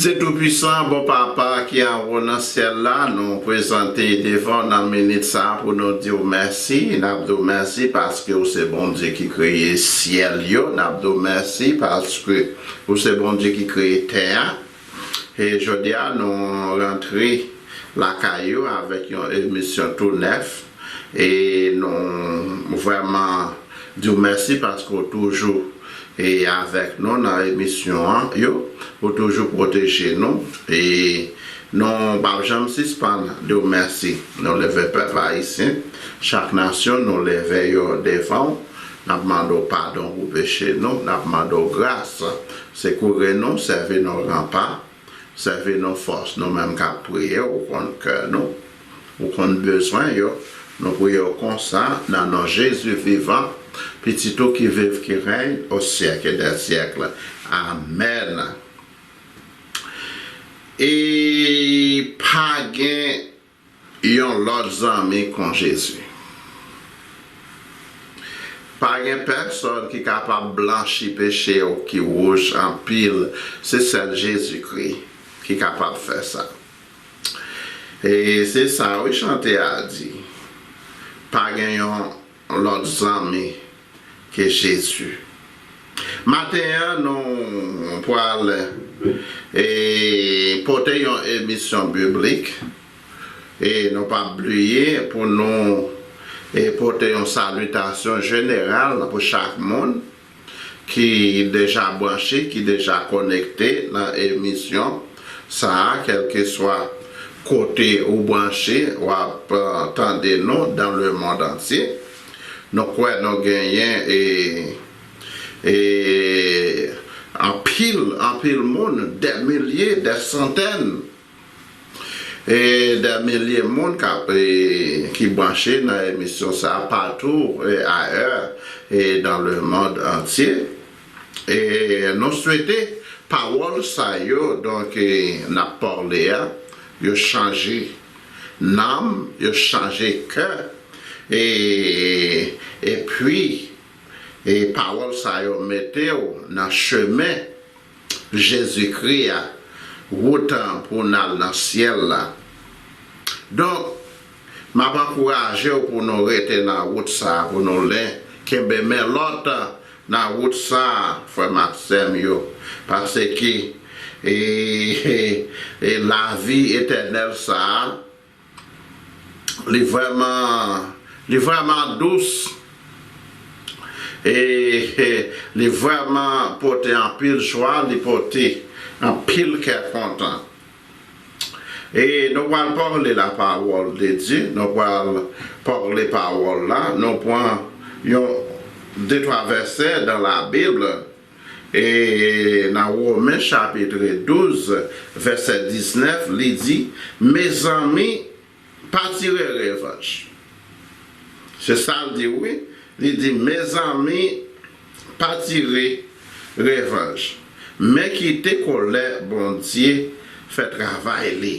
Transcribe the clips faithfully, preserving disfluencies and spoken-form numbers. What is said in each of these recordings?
Dye Toupisan, bon Papa ki anwo nan syèl la, nou prezante devan w nan minit sa a pou nou di w mèsi. N ap di w mèsi paske w se Bondye ki kreye syèl yo. N ap di w mèsi paske w se Bondye ki kreye tè a. E jodi a, nou rantre lakay ou avèk yon emisyon tou nèf. E nou vrèman di w mèsi paske w toujou e avèk nou nan emisyon an yo. Ou toujou pwoteje nou. E nou p ap janm sispann di w mèsi. Nou leve pèp ayisyen, chak nasyon, nou leve yo devan w. N ap mande w padon pou peche nou. N ap mande w gras. Sekoure nou, sèvi nou ranpa. Sèvi nou fòs, nou menm k ap priye, ou konn kè nou, ou konn bezwen yo. Nou priye w konsa, nan non Jezi vivan, Pitit ou ki viv, ki rèy o syèk dè syèk. Amèn. E pa gen yon lòt zanmi kon Jezi. Pa gen pèsonn ki kapab blanchi peche w ki wouj anpil, se sèl Jezikri ki kapab fè sa. E se sa wi chante a di. Pa gen yon lòt zanmi ke Jezi. Maten an, nou pral, e, pote yon emisyon biblik. E nou p ap bliye pou nou, e, pote yon salitasyon jeneral pou chak moun ki deja branche, ki deja konekte nan emisyon sa a, kèlkeswa kote ou branche, w ap, e, tande nou dans le monde entier. Nou kwè nou genyen, e, e, anpil, anpil moun, des milliers, des centaines, e, des milliers moun k ap, e, ki branche nan emisyon sa a patou, e, ayè, e, dans le monde entier. E nou swete pawòl sa yo, donk, e, n ap pale a, yo chanje nanm, yo chanje kè, e, epi, e pawòl sa yo mete w nan chemen Jezikri a, wout pou n al nan syèl la. Donk, m ap ankouraje w pou nou rete nan wout sa a, pou nou len, kenbe men lòt nan wout sa a, frè m ak sè m yo. Paske, e, e, e lavi etènèl sa a, li vrèman, li vrèman dous. E, e li vrèman pote anpil jwa, li pote anpil kè kontan. E nou pral pale la parole de Dieu, nou pral pale pawòl la, nou pran yon, de twa vèsè dans la Bible, e nan Women chapit douz, vèsè diznèf, li di, mezanmi, pa tire revanj. Se sa l di, wi. Li di, mezanmi, pa tire revanj, men kite kolè Bondye fè travay li.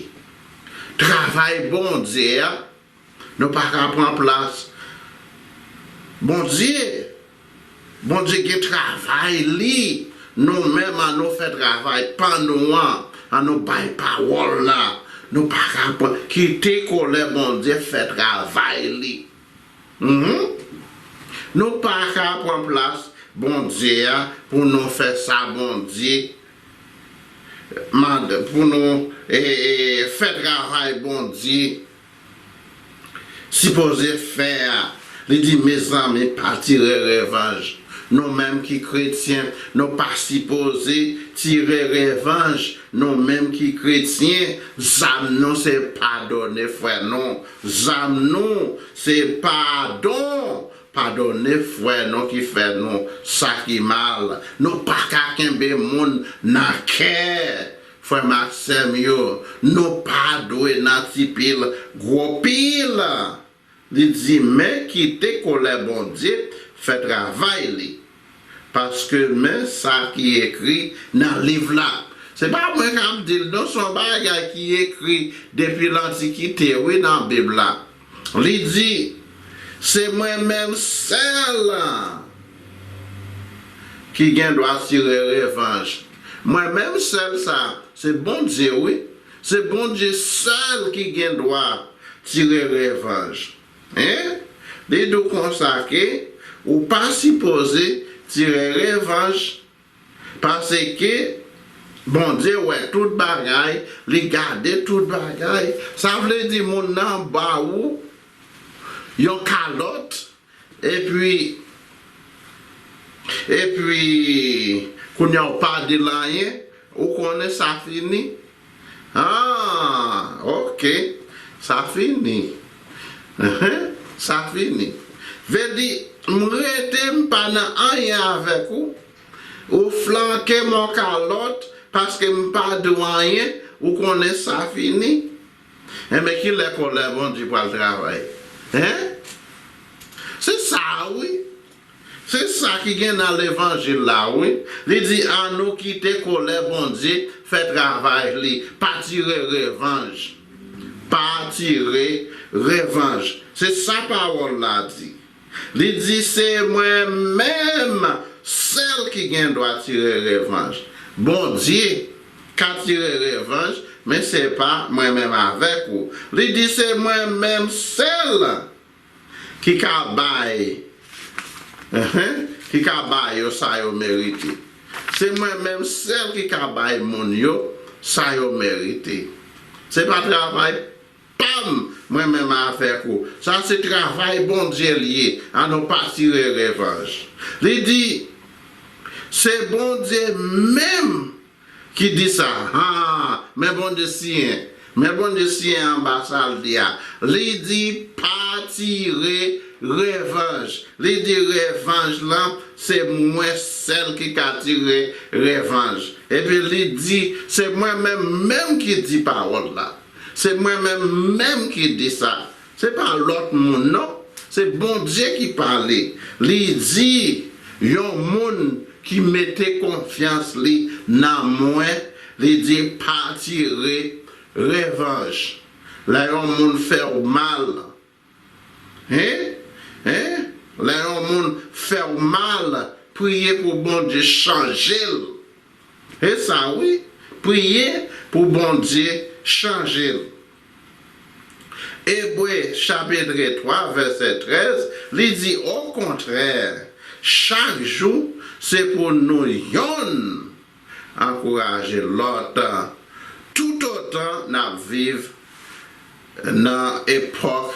Travay Bondye a, nou pa ka pran plas Bondye. Bondye gen travay li. Nou menm, an nou fè travay pa nou an. An nou bay pawòl la. Nou pa ka pran, kite kolè Bondye fè travay li. Mhm. Nou pa ka pran plas Bondye a pou nou fè sa Bondye mande, pou nou, e, e, fè travay Bondye sipoze fè a. Li di, mezanmi, pa tire revanj. Nou menm ki kretyen, nou pa sipoze tire revanj. Nou menm ki kretyen, zam nou se padone frè nou. Zam nou se padon. Padone frè nou ki fè nou sa ki mal. Nou pa ka kenbe moun nan kè. Frè m ak sè m yo, nou pa dwe nan ti pil, gwo pil. Li di, men kite kolè Bondye fè travay li. Paske men sa ki ekri nan liv la. Se pa mwen k ap di l, non, se yon bagay ki ekri depi lantikite, wi, nan Bib la. Li di, se mwen menm sèl ki gen dwa tire revanj. Mwen menm sèl sa, se Bondye, wi. Se Bondye sèl ki gen dwa tire revanj. Hein? Li di w konsa ke ou pa sipoze tire revanj, paske Bondye wè tout bagay, li gade tout bagay. Sa vle di moun nan ba ou yon kalòt, epi, epi, kounye a w pa di l anyen, ou konnen sa fini. Ah, ok. Sa fini. Sa fini. Vle di, m rete, m pa nan anyen avèk ou. Ou flanke m yon kalòt, paske m pa di w anyen, ou konnen sa fini. Enben, kilè kolè Bondye pral travay? Hein? Se sa, wi. Se sa ki gen nan levanjil la, wi. Li di, annou kite kolè Bondye fè travay li. Pa tire revanj. Pa tire revanj. Se sa pawòl la di. Li di, se mwen menm sèl ki gen dwa tire revanj. Bondye ka tire revanj, men se pa mwen menm avèk ou. Li di, se mwen menm sèl ki ka bay, enhen, ki ka bay yo sa yo merite. Se mwen menm sèl ki ka bay moun yo sa yo merite. Se pa travay pa m, mwen menm avèk ou. Sa se travay Bondye l ye. Ann nou pa tire revanj. Li di, se Bondye menm ki di sa. Ha, men Bondye siyen. Men Bondye siyen anba sa l di a. Li di, pa tire revanj. Li di, revanj lan, se mwen sèl ki ka tire revanj. Epi li di, se mwen menm menm ki di pawòl la. Se mwen menm menm ki di sa. Se pa lòt moun, non. Se Bondye ki pale. Li di, yon moun ki mete konfyans li nan mwen, li di, pa tire revanj. Lè yon moun fè w mal, hein? Hein? Lè yon moun fè w mal, priye pou Bondye chanje l. E sa, wi. Priye pou Bondye chanje l. Ebre chapit twa, vèsè trèz, li di, okontrè, chak jou, se pou nou yonn ankouraje lòt, toutotan n ap viv nan epòk,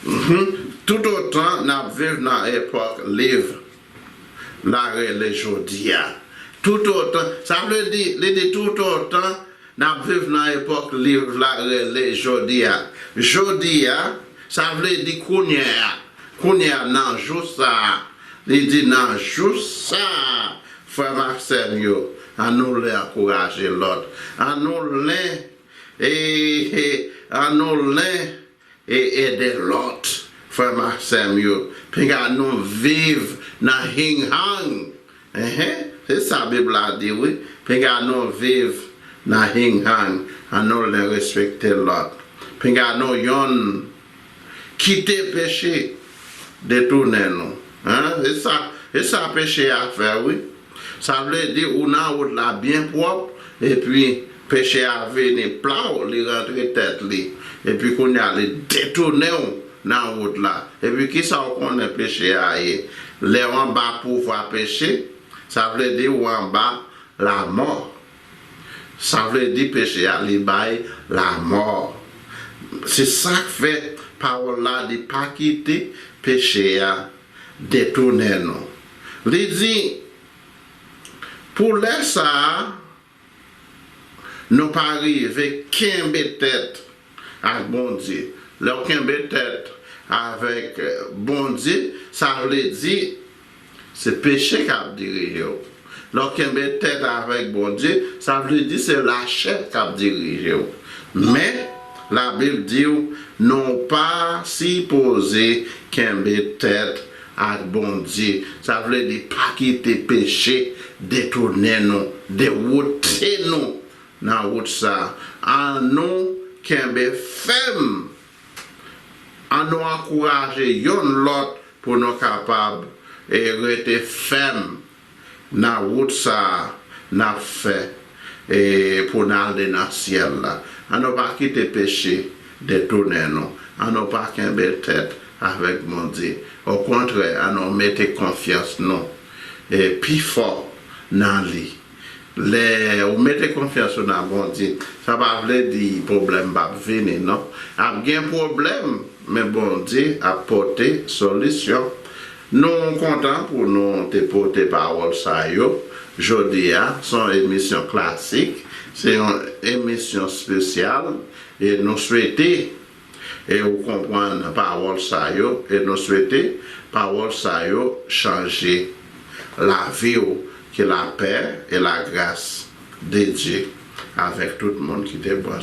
mhm, toutotan n ap viv nan epòk liv la rele jodi a. Toutotan, sa vle di, li di toutotan n ap viv nan epòk liv la rele jodi a. Jodi a, sa vle di kounye a. Kounye a, nan jou sa a. Li di nan jou sa a, frè m ak sè m yo, ann nou len ankouraje lòt. Ann nou len, e, e, ann nou len e ede lòt, frè m ak sè m yo. Pinga nou viv nan hing hang. Enhen, se sa Bib la di, wi. Pinga nou viv nan hing hang. Ann nou len respekte lòt. Pinga nou yonn kite peche detounen nou. Hein? E sa, e sa peche a fè, wi. Sa vle di ou nan wout la byen pwòp, epi peche a vini, plaw, li rantre tèt li. Epi kounye a, li detounen w nan wout la. Epi kisa w konnen peche a ye? Lè w anba pouvwa peche, sa vle di ou anba lamò. Sa vle di peche a, li bay lamò. Se sa k fè pawòl la di pa kite peche a detounen nou. Li di, pou lè sa a, nou pa rive kenbe tèt ak Bondye. Lè w kenbe tèt avèk, eh, Bondye, sa vle di se peche k ap dirije w. Lè w kenbe tèt avèk Bondye, sa vle di se lachè k ap dirije w. Men, Labib di w, nou pa sipoze kenbe tèt ak Bondye. Sa vle di pa kite peche detounen nou, dewoute nou nan wout sa a. Ann nou kenbe fèm. Ann nou ankouraje yonn lòt pou nou kapab, e, rete fèm nan wout sa a n ap fè, e, pou n ale nan syèl la. Ann nou pa kite peche detounen nou. Ann nou pa kenbe tèt avèk Bondye. Okontrè, ann nou mete konfyans nou, e, pi fò nan li. Lè ou mete konfyans ou nan Bondye, sa pa vle di pwoblèm p ap vini, non. Ap gen pwoblèm, men Bondye ap pote solisyon. Nou kontan pou nou te pote pawòl sa yo. Jodi a, se yon emisyon klasik, se yon emisyon espesyal, e nou swete e ou konprann pawòl sa yo, e nou swete pawòl sa yo chanje lavi w. Ke lapè e lagras de Dye avèk tout moun ki te branche.